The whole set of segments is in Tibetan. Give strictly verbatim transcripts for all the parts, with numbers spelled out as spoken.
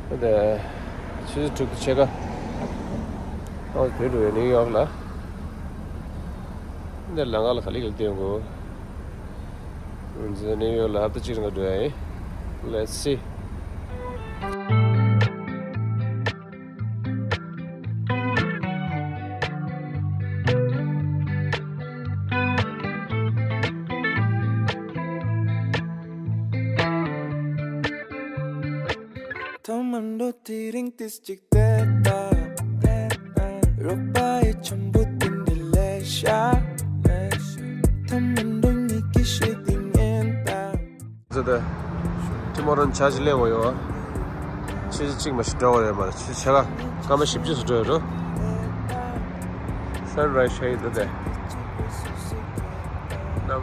ད་ཆུ་ཚོད་དྲུག་དང་ཕྱེད་ཀ། ཨོ་དེ་འགྲོ་ཡ་ནིའུ་ཡོག་ལ། འདི་ལམ་ཁ་ལ་ག་ལེ་ག་ལེ་བསྟན་དགོས། འདི་ནིའུ་ཡོག་ལ་ཧབ་ཏ་གཅིག་རིང་ལ་འགྲོ་ཡ་ཡིན། Let's see. ཐ་མ་འགྲོ་དེ་རིང་ཏིས་གཅིག་བལྟས་ད། རོགས་པ་ཡི་འཆམ་པོ་དེ་འདྲ་ལས་ཤ། ཐ་མ་འགྲོ་ཉིད་ཀྱི་ཤེས་དེ་ཉན་ད། ཟེར་ཏེ། ཊི་མོ་རོན་ཆ་ཞིག་ལེན་དགོས་ཡོད། ཆུ་ཚོད་གཅིག་མ་ཞིག་འགྲོ་བ་རེད་མ་རེད། ཆུ་ཚོད་ཕྱེད་ཀ་སྐར་མ་བཞི་བཅུ་ཙམ་འགྲོ་ཡོད་འགྲོ། Sunrise ཤར་ཡི་འདུག་སྟེ། ནམ།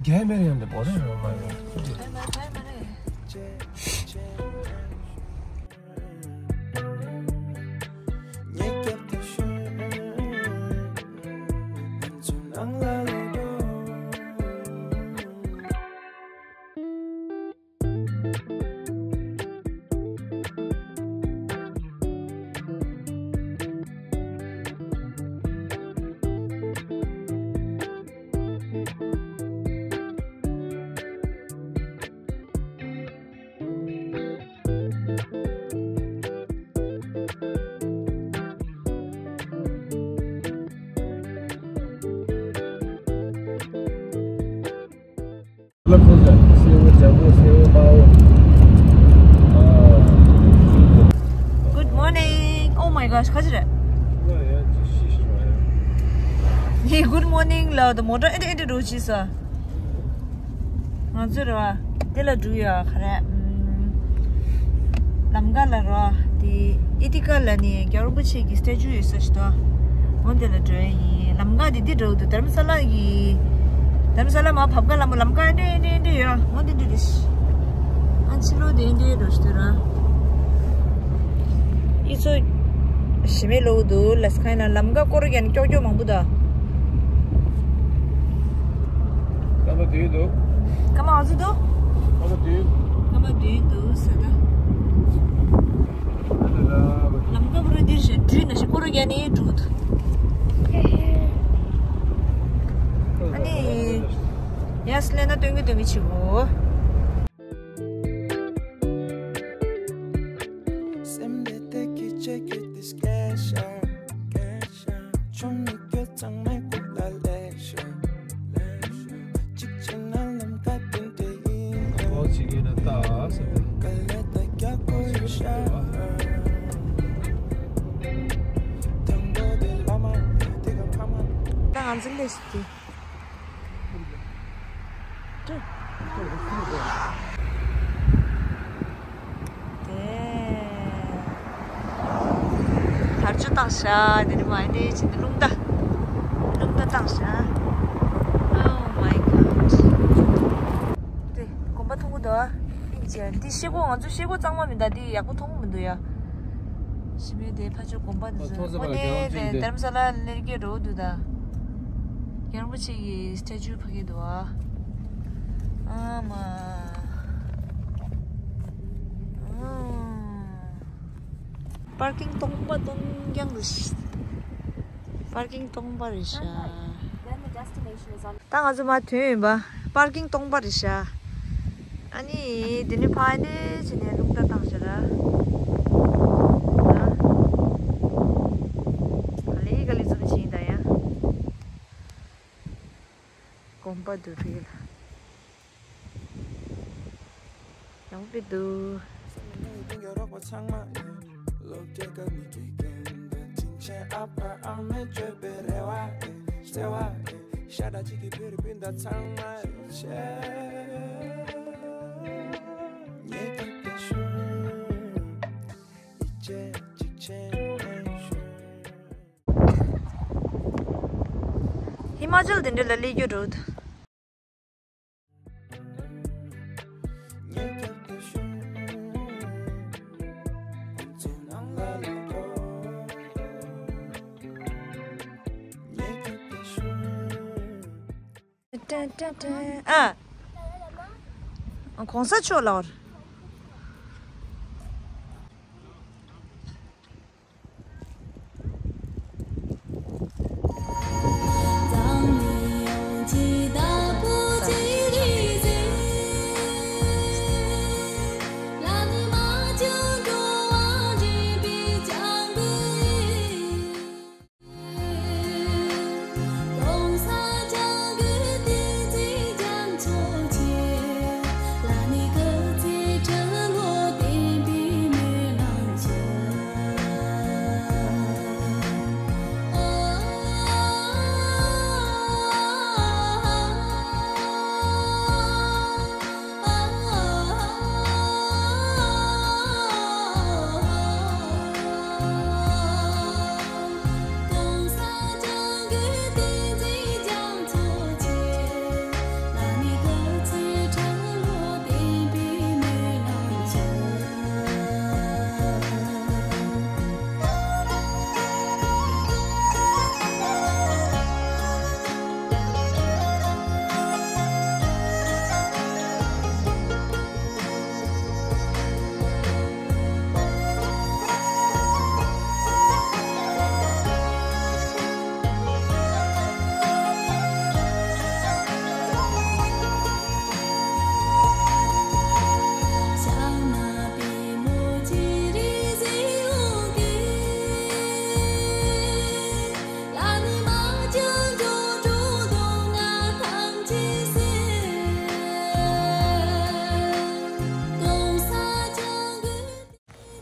རྒྱལ་མེར་ཡང་དེ་བོ་དེ་རོ་མ་ཡོད། Good morning. Oh my gosh, ག་ཅི་རེད། ཧེ། Good morning ལ་ད་མོ་ཊ་ཨེ་འདྲ་ཨེ་འདྲ་འགྲོ་ཅི་ས། ང་ཚོ་ར་དེ་ལ་འགྲོ་ཡ་ག་རེ། ལམ་ཁ་ལ་ར་དེ་ཨི་ཏི་ཀ་ལ་ནི་རྒྱལ་བ་རིན་པོ་ཆེ་གི་སི་ཊེ་ཅུ་ཡོད་ས་ཞིག་འདུག་འོ་དེ་ལ་འགྲོ་ཡ་ཡིན། ལམ་ཁ་དེ་འདི་འགྲོ་འདུག་དྷ་རམ་ས་ལ་གི། དྷ་རམ་ས་ལ་མ་བབས་ཁ་ལ་མོ་ལམ་ཁ་འདྲེ་འདྲེ་འདྲེ་ཡོད། འོ་དེ་འདྲེ་རེད། ཨ་ཕྱི་ལོགས་དེ་འདྲེ་འགྲོ་ཞིག་འདུག་ར། ཨི་ཚོ་ཞི་མེ་ལོ་འདུག་ལ་སི་ཁ་ན་ལམ་ཁ་སྐོར་གྱན་ཀྱོག་ཀྱོག་མང་པོ་ད། སྐར་མ་བདུན་འདུག་སྐར་མ་བདུན། སྐར་མ་བདུན་འདུག་ཟེར་ད། ལམ་ཁ་བོ་རུ་འདིར་ཞིག་འགྲུལ་ན་ཞིག་སྐོར་རྒྱག་ནས་འགྲོ་འདུག་ཨ་ནི། ཡ་སི་ལེ་ན་སྟོན་གི་སྟོན་གི་ཆི་གོ། སེམས་བདེ་བདེ་སྐད་ཆ་བཤད་དེ་སྐད་ཆ། ཆུང་མི་སྐྱོ་ཚང་མའི་སྐུ་ལ་ལེགས་ཤོག་གཅིག་བྱས་ན་ལམ་ཁ་དེ་འདྲ་ཡིན། ཨོ་ཅི་གི་ན་ད་ཟེར་ཏེ། དཀའ་ལས་ད་རྒྱག་དགོས་ཡོད་ཤག་དང་པོ་དེ་བླ་མ་དེ་ག་ཕ་མ། ད་ང་ཚོ་ལས་ཤིག་གི། དེ། དར་ཆ་བཏང་ཤག་དེ་ནི་མ་ནི་ཅི་ནི་རླུང་རྟ། རླུང་རྟ་བཏང་ཤག Oh my god. དེ་གོམ་པ་མཐོང་གི་འདུག་ཨིན་ཅི་འདི་ཤེལ་སྒོ་ང་ཚོ་ཤེལ་སྒོ་གཙང་མ་མི་འདུག་འདི་ཡག་པོ་མཐོང་གི་མི་འདུག་ཡ། ཞི་མི་དེ་ཕ་ཆོས་གོམ་པ་འདི་ཚོ་ཨོ་ནེ་དེ་དྷ་རམ་ས་ལ་ལེར་གེ་རོ་འདུག་ད། རྒྱལ་བ་རིན་པོ་ཆེ་གི་སི་ཊེ་ཅུ་ཕ་གི་འདུག་ཨ། ཨ་མ། པར་ཀིང་སྟོང་པ་སྟོང་རྐྱང་རེད་ཤག་པར་ཀིང་སྟོང་པ་རེད་ཤག Then the destination is on. ད་ང་ཚོ་མར་ཐོན་ཡིན་པ། པར་ཀིང་སྟོང་པ་རེད་ཤག་ཨ་ནི་དེ་ནས་ཕར་ནས་བྱས་ནས་རླུང་རྟ་བཏང་ཤག་ར། ཨ། ག་ལེ་ག་ལེ་འཛུམ་བྱིན་ད་ཡ། དགོན་པ་འདུག་རེད་ལ། ཡང་པི་འདུག་བརྩེ་བ་ཤ་ཁྲག་གཅིག་གི་བོད་རིགས་སྤུན་ཟླ་ཚང་མ་ཆེ། ཉེ་དུ་དེ་ཤུ་ཡིད་ཆེས་གཅིག་ཆེན་ཤུ། ཧི་མ་ཅལ་དེ་འདྲ་ལ་སླེབས་རྒྱུ་འགྲོ། ཨ། གོང་ས་མཆོག་ལགས།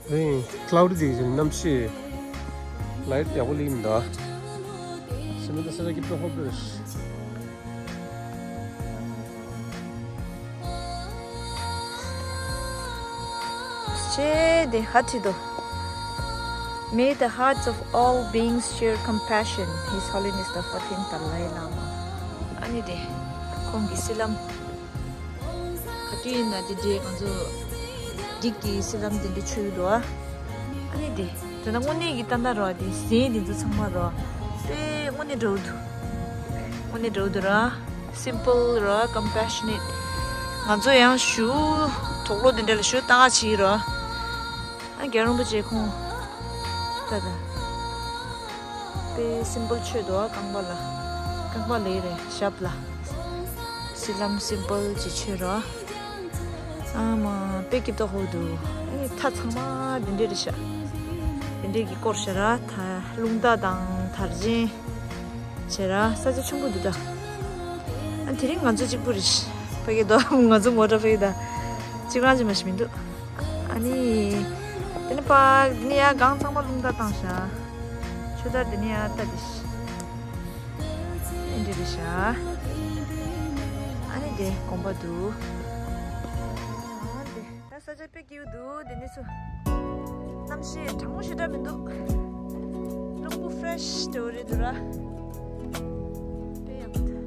ཨེ། ཀླའུ་ཌི་དེ་གནམ་གཤིས་ལའིཊ་ཡག་པོ་སླེབས་མི་འདུག་ཨ། ཤི་མི་ད་ས་ཆ་སྐྱིད་པོ་ཧོབ་རེད། ཤེས་དེ་ཧ་ཁྲིད་དོ། May the hearts of all beings share compassion, His Holiness the fourteenth Dalai Lama. ཨ་ནི་དེ་ཁོང་གི་སི་ལམ། ག་དུས་ཡིན་ན་དེ་འདྲའི་ང་ཚོ་སྡིག་གི་སི་ལམ་དེ་འདྲ་ཆོད་འདུག་ཨ། ཨ་ནི་དེ་དེ་ན་དངོས་གནས་ཀྱི་ལྟ་ན་རོ་དེ་ཟས་དེ་ཚོ་ཚང་མ་རོ་དཔེ་དངོས་གནས་འདྲ་བོ་འདུག་དངོས་གནས་འདྲ་བོ་འདུག་ར། སིམ་པལ་ར། ཀམ་པེ་ཤ་ནེཊ། ང་ཚོ་ཡང་ཞུ་དོགས་སློང་དེ་འདྲ་ལ་ཞུ་ལྟ་ག་བྱེད་ཀྱི་རོ། ཨ། རྒྱལ་བ་རིན་པོ་ཆེ་ཁོང་ད་ད་དཔེ་སིམ་པལ་ཆོད་འདུག་ཨ། རྐང་པ་ལ་རྐང་པ་ལ་རེད་ཞབས་ལ་སི་ལམ་སིམ་པལ་ཅིག་ཆོད་རོ། ཨ་མ་དཔེ་སྐྱིད་པོ་ཧོ་འདུག་ཨ་ནི་མཐའ་ཚང་མ་འདི་འདྲས་རེད་ཤག་འདི་འདྲས་ཀྱི་སྐོར་ཤ་ར་ད་རླུང་རྟ་དང་དར་ཆེན་བྱས་ར་ས་ཆ་ཆེན་པོ་འདུག་ད། ཨ་དེ་རིང་ང་ཚོ་གཅིག་པུ་རེད་ཤག་ཕ་གི་དོ་ང་ཚོ་མོ་ཊ་ཕ་གི་ད་གཅིག་རང་གཅིག་མ་ཞིག་མི་འདུག་ཨ་ནི་དེ་ནི་པ་དེ་ནི་ཡ་གང་ཚང་མ་རླུང་རྟ་བཏང་ཤག་ཆུ་དར་དེ་ནི་ཡ་ལྟ་དེ་ཤག་ཨེ་འདྲ་རེད་ཤག་ཨ་ནི་དེ་དགོན་པ་འདུག་ཨ་དེ་ད་ས་ཆ་དཔེ་སྐྱིད་པོ་འདུག་དེ་ནས་ཚུར་གནམ་གཤིས་གྲང་མོ་ཞེ་དྲག་མི་འདུག་རླུང་བུ་ཧྥེ་རེཤ་འདྲ་བོ་རེད་འདུག་ར། དཔེ་ཡག་པོ་འདུག་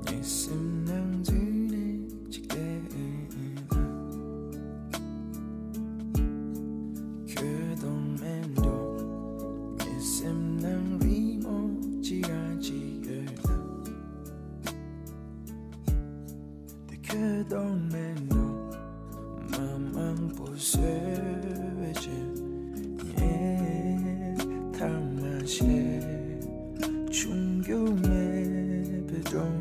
ངའི་སེམས་ནང་འཛུལ་ནས་ཅིག་བལྟས་ལ། ཁྱོད་དང་མེད་འགྲོ། ངའི་སེམས་ནང་རི་མོ་ཅིག་རང་ཅིག་ཡོད་ལ། དེ་ཁྱོད་དང་མེད་འགྲོ། མ་མང་པོ་བཟོས་པའི་རྗེས་ངས་ཐག་མ་ཆད། ཆུང་རྒྱུ་མེད་པའི་སྒྲོམ་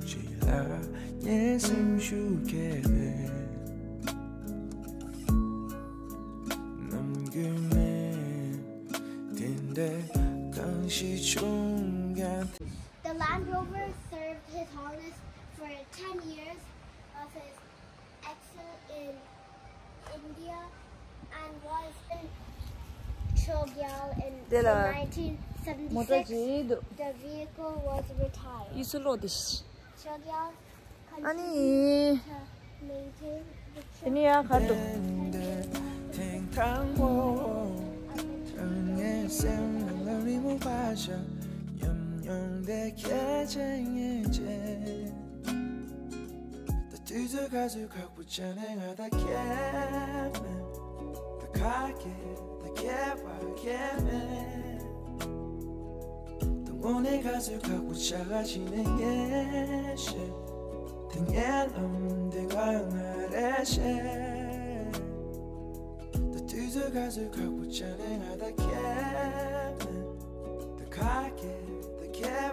གཅིག་ལ་ངའི་སེམས་ཤུགས་སྐྱེས་པས། ནམ་རྒྱུན་ནས་དེ་འདྲའི་གང་ཞིག་བྱུང་ཡང་། The Land Rover served His Holiness for ten years of his exile in India and was in Chogyal in དེ་ལ་མོ་ཊ་ཅིག་འདུག The vehicle was retired. ཡིད་སུ་ལོག་དེ། Chogyal ཨ་ནི། དེ་ནི་ཡང་གར་འདུག་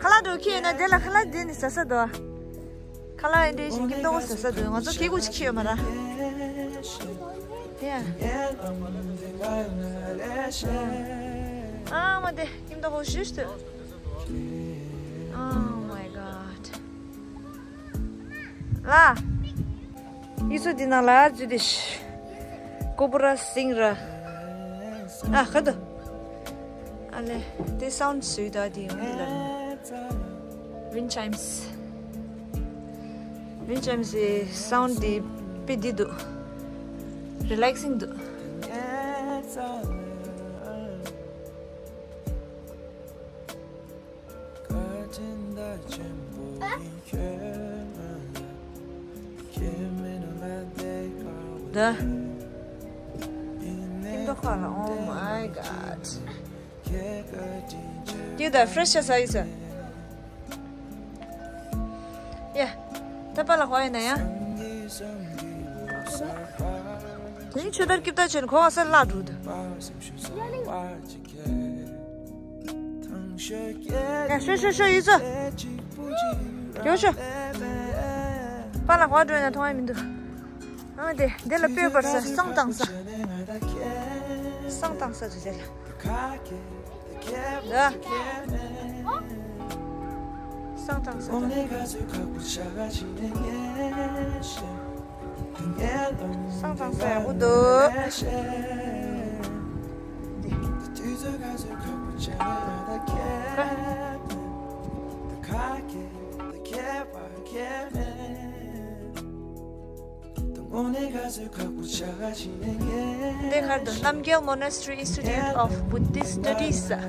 ཁ་ལག་འགྲོ་ཁྱེད་ཡིན་ན་དེ་ལ་ཁ་ལག་དེ་ནི་ཟ་ས་འདུག་ཁ་ལག་ཨེ་འདྲས་ཞིག་སྐྱིད་མདོག་ཟ་ས་འདུག་ང་ཚོ་ཁེ་གུ་ཅིག་ཁྱེར་ཡོད་མ་ར། དེ་ཡ། ཨ་མ་དེ་སྐྱིད་མདོག་ཞིག་འདུག Oh my god. ལ། ཡིག་ཚོགས་འདི་ནང་ལ་འཛུལ་ཏེ་ཤི། ཀོ་པུ་ར་སིང་ར། ཨ་ཁ་དོ། ཨ་ལེ། དེ་སའུན་ཌི་སུའི་ད་དེ་ཡོང་འདི་ལ། Wind chimes. Wind chimes ཡི་སའུན་ཌི་དེ་དཔེ་འདི་འདུག Relaxing འདུག་ད། ཨིན་དོ་ཁ་ལ། Oh my god. ཡོད་ད། ཕི་རེ་ཤི་ཆ་ས་ཡོད་ས། ཡ། ད་པ་ལ་ཧོ་ཡོད་ན་ཡ། དེ་ནི་ཆུ་དར་སྐྱིབས་དར་ཆེན་གོ་བ་སར་བརླག་འགྲོ་འདུག་ཡ་ཤོ་ཤོ་ཤོ་ཡིན་ཚོ། ཡོ་ཤོ། པ་ལ་གོ་འགྲོ་ན་མཐོང་ཡ་མི་འདུག་ཨ་དེ་དེ་ལ་དཔེ་བར་ས་སང་བཏང་ས། སང་བཏང་ས་དུ་དེ་ལ། ད། སང་བཏང་ས་དུ། སང་བཏང་ས་ཡག་པོ་འདུག་འདི་གར་དུ་Namgyal Monastery Institute of Buddhist Studies།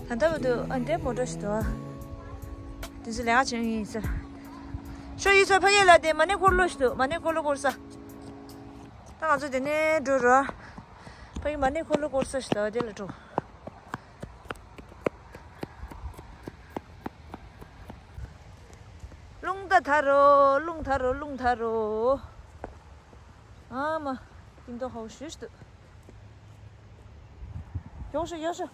ད་ལྟ་བར་དུ་ཨ་འདྲའི་མོ་ཊ་ཞིག་འདུག་དེ་ཚོ་ལས་ཀ་བྱེད་ཡིན་ཟེར། ཤོ་ཡིན་ཚོ་ཕ་གི་ལ་དེ་མ་ཎི་འཁོར་ལོ་ཞིག་འདུག་མ་ཎི་འཁོར་ལོ་བསྐོར་ས། ད་ང་ཚོ་དེ་ནས་འགྲོ་རོགས། ཕ་གི་མ་ཎི་འཁོར་ལོ་བསྐོར་ས་ཞིག་འདུག་དེ་ལ་འགྲོ། རླུང་ད་ཐར་རོ། རླུང་ཐར་རོ། རླུང་ཐར་རོ། ཨ་མ། སྟེང་ཐོག་ཧའུ་ཤུ་ཤུ་འདུག་ཡོང་ཤོག་ཡོང་ཤོག་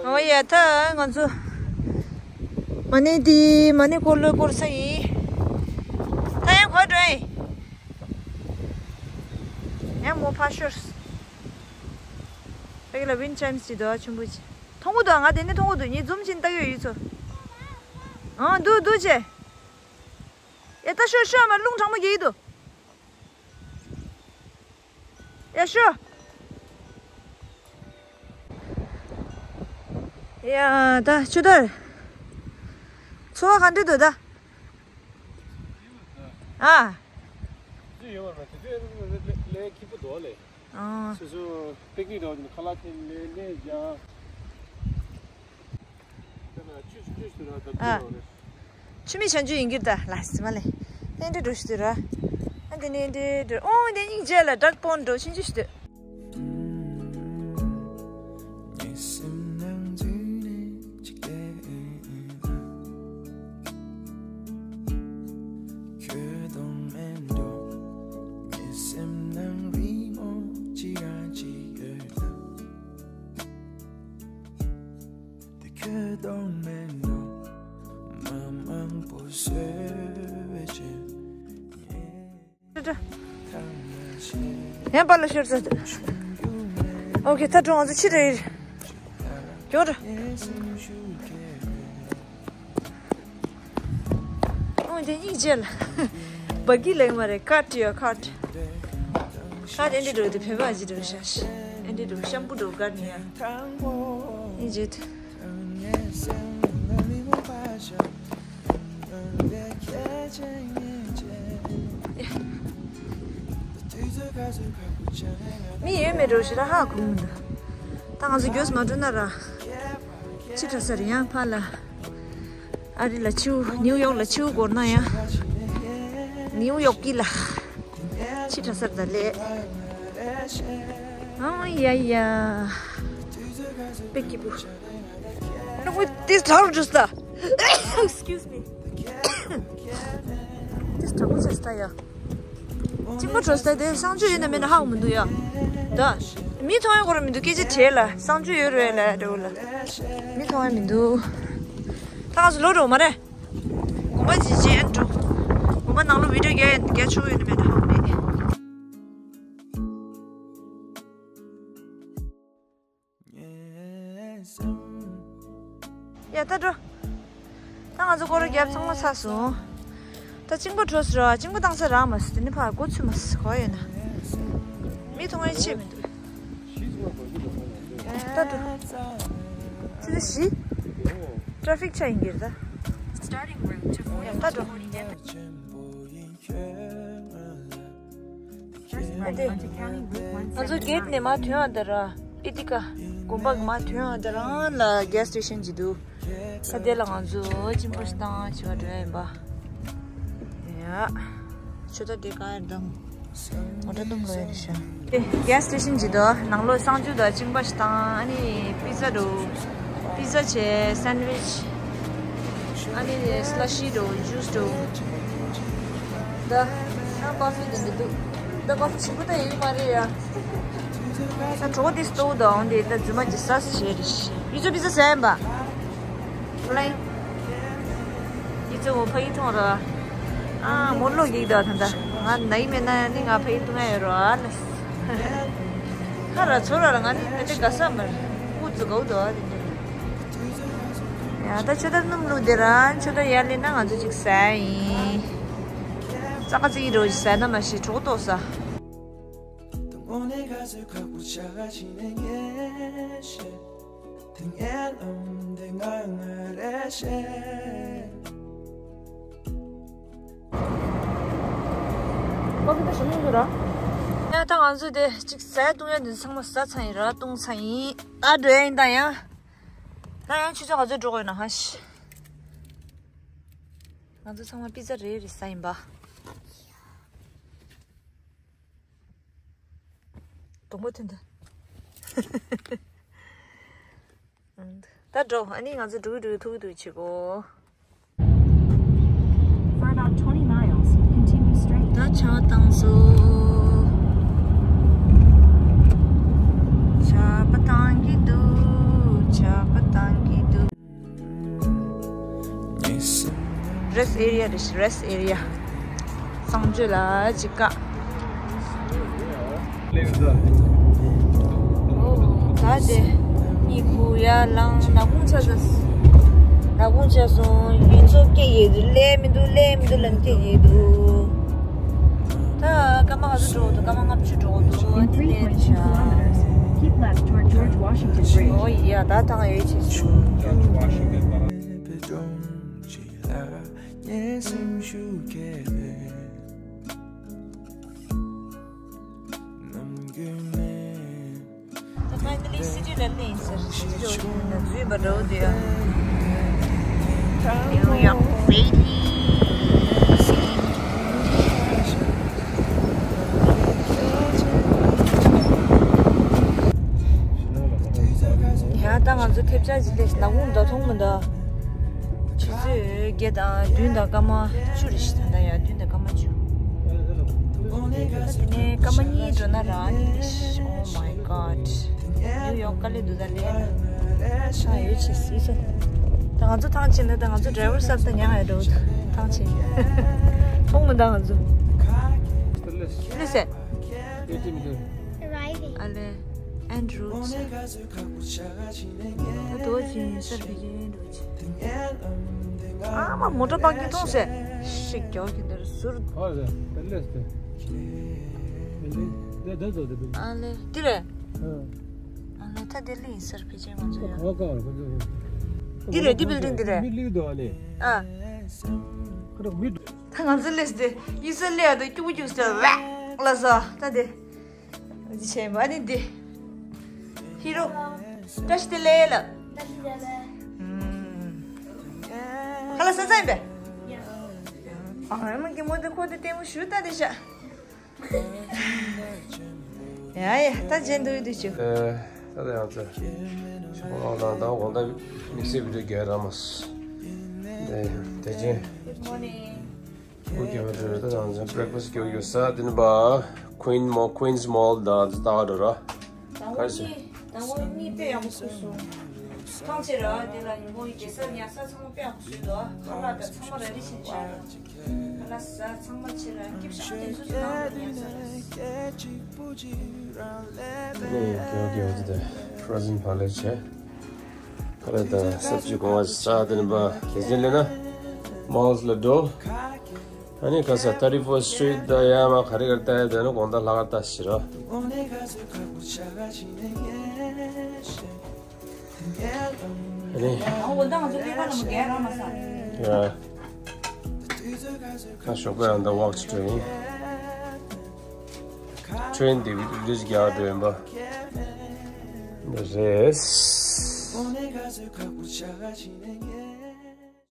ཨོ་ཡ། ད་ང་ཚོ་མ་ཎི་འདི་མ་ཎི་འཁོར་ལོ་བསྐོར་ས་ཡིན། ད་ཡང་གོ་འགྲོ་ཡིན། ཡང་མོ་ཕ་ཤོར། ཕ་གི་ལ་ཝིན་ཆའིམ་སི་ཅིག་འདུག་ཆེན་པོ་ཅིག་མཐོང་གི་འདུག་ང་དེ་ནས་མཐོང་གི་འདུག་ངས་ཛུམ་བྱས་ནས་ལྟ་གི་ཡོད་ཡིན་ཚོ། ཨང་འདུག་འདུག་ཅེ། ཡ་ད་ཤོད་ཤོད་མ་རླུང་གྲང་མོ་རྒྱག་གི་འདུག་ཡ་ཤོད། ཡ་ད་ཆུ་དར། ཚོ་བ་ག་འདྲ་འདུག་ད། ཨ། ཅི་ཡོད་པར་མ་དེ་ཚོའི་ལས་ལས་སྐྱིད་པོ་འདུག་ལས། ཨ། སོ་སོ་པིག་ནིག་འདྲ་བོ་ཁ་ལག་འཐེན་ལས་ལས་རྒྱག་ཨ། ཆུ་མིག་བྱང་ཆུབ་ཡིན་གྱི་ད་ལ་སི་མ་ལེ། ལྷན་འདྲེ་འགྲོ་ཞུ་དུས་ར། ཨ་ དེ་ནས་འདྲེ་འདྲེ་ཨོ་དེ་སྙིང་རྗེ་ལ་བྲག་སྤོན་འགྲོ་ཤིན་ཅི་ཞུ་དུས། ཡང་པཱ་ལགས་ཤོར་ཚར་འདུག་ཨོ་ཁེ། ད་འགྲོ། ང་ཚོ་ཕྱིར་རེད། མགྱོགས་ར། ཨོ་དེ་སྙིང་རྗེ་ལ། སྦ་གི་ལེགས་མ་རེད། ཁ་ཏི་ཡོ་ཁ་ཏི། ཁ་ཏི་ཨེ་འདྲི་འགྲོ་དེ་བོད་པ་ཅིག་འགྲོ་ཤག་ཨེ་འདྲི་འགྲོ་ཤམ་བུ་འགྲོ་ག་ནི་ཡ། སྙིང་རྗེ། མི་ཡོད་མེད་འགྲོ་ཞེ་དྲག་ཧ་གོ་མི་འདུག་ད་ང་ཚོ་རྒྱུས་མ་འགྲོ་ན་ར། ཕྱི་དྲགས་ས་རེད། ཡང་ཕར་ལ། ཨ་རི་ལ་ཆུ་ནིའུ་ཡོག་ལ་ཆུ་འགོར་ན་ཡང་། ནིའུ་ཡོག་གི་ལ། ཕྱི་དྲགས་ས་རེད་ད་ལས། ཨང་ཡ་ཡ། དཔེ་སྐྱིད་པོ། Look with this town just the. Excuse me. This town just the. གཅིག་པ་འགྲོ་ས་དེ་གསང་སྤྱོད་ཡོད་ན་མེད་ན་ཧ་གོ་མི་འདུག་ཡ། ད། མི་མཐོང་ཡ་གོ་ར་མི་འདུག་སྐད་ཆ་དྲིས་ལ་གསང་སྤྱོད་ཡོད་རེད་ལ་འགྲོ་ལ། མི་མཐོང་ཡ་མི་འདུག་ད་ང་ཚོ་ལོག་འགྲོ་མ་རེད། དགོན་པ་ཅིག་ཅན་འགྲོ། དགོན་པ་ནང་ལོགས་བི་ཌིའོ་རྒྱག་རྒྱག་ཆོག་ཡོད་ན་མེད་ན་ཧ་གོ་མེད། ཡ་ད་འགྲོ། ད་ང་ཚོ་སྐོར་ར་རྒྱབ་ཚང་མ་ཚར་སོང་། ད་གཅིན་པ་འགྲོ་ཟེར་བ། གཅིན་པ་བཏང་ས་རག་མ་སོང་། དེ་ནི་ཕར་སྒོ་ཚུད་མ་སོང་། ག་པར་ཡོད་ན། མི་མཐོང་ཡ་ཆེ་མི་འདུག་ད་འགྲོ། ཆུ་ཚོད་བཞི། ཊ་ཧྥིག་ཆགས་ཡིན་གྱི་རེད་ད། ད་འགྲོ། ཨ་དེ། ང་ཚོ་གེ་ཊི་ནས་མར་ཐོན་ཡོང་དེ་ར། ཨི་ཏི་ཀ་དགོན་པ་གི་མར་ཐོན་ཡོང་དེ་རང་ལ་གེ་སི་སི་ཊེ་ཤན་ཅིག་འདུག་ད་དེ་ལ་ང་ཚོ་གཅིན་པ་ཞིག་བཏང་བྱས་པ་འགྲོ་ཡ་ཡིན་པ། ཡ། ཆུ་ཚོད་དེ་གང་ཡར་བཏང་། ངོ་སྤྲོད་གཏོང་དགོས་ཡ་རེད་ཤག་དེ་གེ་སི་སི་ཊེ་ཤན་ཅིག་འདུག་ནང་ལོགས་གསང་སྤྱོད་དང་གཅིན་པ་ཞིག་བཏང་། ཨ་ནི་པི་ཛ་འདུག་པི་ཛ་བྱས། སན་ཌི་ཝིཆ། ཨ་ནི་སི་ལ་ཤི་འདུག་ཇུས་འདུག་ད་ཡང་ཀོ་ཧྥི་དེ་འདྲ་འདུག་ད་ཀོ་ཧྥི་ཞིམ་པོ་ད་ཡོད་མ་རེད་ཡ། ད་གྲོགས་དེ་སྟོད་དུ་འོང་དེ་ད་རྫུན་མ་ཅིག་ཟ་ཟེར་བྱས་རེད། ཡུ་ཚོ་པི་ཛ་ཟ་ཡིན་པ། ལེ། ཡུ་ཚོ་འོ་ཕ་གི་མཐོང་ར། ཨ་མོ་ལོ་གིག་ད་ད་ད། ང་ནའི་མེད་ན་ནི་ང་ཕ་གི་མཐོང་ཡ་ཡོད་ར་ཨ་ལ། ཁ་ར་ཚོ་ར་ར་ང་ནི་ད་དེ་ག་ས་མར། ཨུ་ཙི་གའུ་དོ་ཨ་དེ་འདྲ། ཡ་ད་ཆོ་ད་སྣུམ་བླུགས་དེ་ར་ཆོ་ད་ཡར་ལེན་ན་ང་ཚོ་ཅིག་ཟ་ཡིན། ཙག་ཙིག་རོ་ཅིག་ཟ་ན་མ་ཤི་གྲོགས་ཏོག་ས། ཡ་ད་ང་ཚོ་དེ་ཅིག་ཟ་བཏུང་ཡ་འདི་ཚང་མ་ཟ་ཚར་ཡིན་ར་བཏུང་ཚར་ཡིན། ཨ་འགྲོ་ཡ་ཡིན་ད་ཡང་། ད་ཡང་ཆུ་ཚོད་ག་ཚོད་འགྲོ་དགོས་ན་ཧ་ཤི། ང་ཚོ་ཚང་མ་པི་ཛ་རེ་རེ་ཟ་ཡིན་པ། གདོང་པ་ཐོན་ད། ད་འགྲོ། ཨ་ནི་ང་ཚོ་འགྲོ་གི་འགྲོ་གི་ཐུག་གི་འདུག་བྱེད་གོ། For about twenty miles, continue straight. ད་ཆར་པ་བཏང་སོང་། ཆར་པ་བཏང་གི་འདུག་ཆར་པ་བཏང་གི་འདུག Rest area རེད། Rest area. གསང་སྤྱོད་ལ་ཅིག་བཀག་ད་དེ་གཉིད་ཁུག་ཡར་ལངས། ནག་ཁུང་ཆགས་སོང་། ནག་ཁུང་ཆགས་སོང་། ཡུན་ཚོ་སྐྱེ་ཡི་འདུག་ལས་མི་འདུག་ལས་མི་འདུག་ལབ་སྐྱེ་ཡི་འདུག་ད་སྐར་མ་ག་ཚོད་འགྲོ་འདུག་སྐར་མ་ལྔ་བཅུ་འགྲོ་འདུག་ཨ་ནི་ལས་བྱ། Keep left toward George Washington Bridge. ཨོ་ཡ་ད་ཐང་ཡོད་ཆེ་སུ། ད་finally city ལ་སླེབས་ཡིན་ཟེར། City འགྲོ་ཡིན་ན་འཛུལ་བ་འདྲ་བོ་དེ་ཡ། New York City. ཐེབས་ཆག་ཅིག་ལས་ནག་ཁུང་འདྲ་མཐོང་མི་འདུག་ཆུ་ཚོད་བརྒྱད་དང་བདུན་དང་སྐར་མ་བཅུ་རེད་ཤག་ད་ལྟ་ཡ་བདུན་དང་སྐར་མ་བཅུ། དེ་ནས་སྐར་མ་གཉིས་འགྲོ་ན་རང་ནི་ལས། Oh my god. ནིའུ་ཡོག་དཀའ་ལས་འདུག་ད་ལས་ན། ཨ་ཡོད་ཆེ་སྲིད་ས། ད་ང་ཚོ་ཐང་ཆད་ན་ད་ང་ཚོ་ཌ་རའི་ཝར་གསར་དང་ཉག་ཡ་འགྲོ་ཐང་ཆད། མཐོང་མི་འདུག་ང་ཚོ། ལུས་སེ། Arriving. ཨ་ལེ། ཨེན་རུ། ད་དོ་ཅིན་སར་བི་ཅིན་འགྲོ་ཅི། ཨ་མ་མོ་ཊ་པག་གི་མཐོང་སེ། ཤིག་རྒྱོག་གི་འདིར་ཟུར། ཨ་ལེ། ད་ལེ་སྟེ། ཨ་ལེ། འདི་རེད། ཨ་ལེ། ད་དེ་ལི་ཡིན་སར་བི་ཅིན་ང་ཚོ་ཡ། འདི་རེད། འདི་བིལ་ཌིང་འདི་རེད། མི་ལིག་འདུག་ཨ་ནི། ཨ། ཁོ་རང་མི་འདུག་ད་ང་ཚོ་ལས་དེ་ཡིན་སར་ལས་ཡ་དེ་སྐྱུག་སྐྱུག་སེ་རེག་ལ་ས་ད་དེ། འདི་བྱས་པ་ནི་འདི། ཧི་རོ། བཀྲ་ཤིས་བདེ་ལེགས་ལ། བཀྲ་ཤིས་བདེ་ལེགས། ཁ་ལག་ཟ་ཚར་ཡིན་པས། ཨ་མ་གི་མོ་དེ་ཁོ་དེ་ལྟད་མོ་ཞུ་ལྟ་དེ་ཤ། ཡ་ཡ་ད་རྗེས་འདུག་ཡོད་དུ་ཆུ། ད་ད་ཡང་ཚེ། ཆུ་ཕོ་ལང་དང་ད་དགོང་ད་དམིགས་བསལ་བི་ཌིའོ་རྒྱག་ར་མ་སོང་། དེ་དེ་རྗེས། Good morning. ཨོ་ཀེ། ང་ཚོ་ད་ང་ཚོ་བྷི་རེག་ཕ་སི་ཊི་སྐྱོར་ཡོད་ས་དེ་ནི་པ། Queen Mall Queens Mall ད་ད་འགྲོ་ར། ད་ངོ་གཉིས་ད་ངོ་གཉིས་དཔེ་ཡག་པོ་ཁུག་སོང་། ཐང་ཆད་ར་དེ་ལ་ཉིན་མོ་ཡི་གེ་སར་ཉལ་ས་ཚང་མ་དཔེ་ཡག་པོ་བཟོས་འདུག་ཁ་ལག་ད་ཚང་མ་ར་རི་ཆེན་ཆེ། ཁ་ལག་ཟ་ཚང་མ་ཆེ་ར་སྐྱིབས་ཤང་དེ་ཚོ་ཚོ་ནང་དུ་ཉལ་ས་ར། ནི་ཀེའོ་ཀེའོ་དེ་ད་ཕྲོ་ཟན་ཕ་ལེ་ཆེ། ཁ་ལག་དང་སབ་ཇི་གོང་བ་ཟ་དེ་ནི་པ་དེ་ཚོ་ལས་ན་མོལ་ལ་འགྲོ། ཨ་ནི་ཁ་ས་ཐར་ཊི་ཕར་སི་ཊི་སི་ཊི་རིཊ་ད་ཡ་མ་ག་རེ་ག་རེ་ལྟ་ཡ་དེ་ནི་དགོང་དག་ལྷག་ལྟ་ཞིག་ར། ཨ་ནི། ཨ་འོ་ད་ང་ཚོ་ལས་ཀ་ནང་རྒྱལ་ར་མ་ས། ཡ། ཁ་ཞོགས་པ་ཡང་ད་ཝོག་ཅིག་འགྲོ་ཡིན། ཊེན་དེ་བི་ལིཇ་རྒྱག་འགྲོ་ཡིན་པ། འདི་རེད།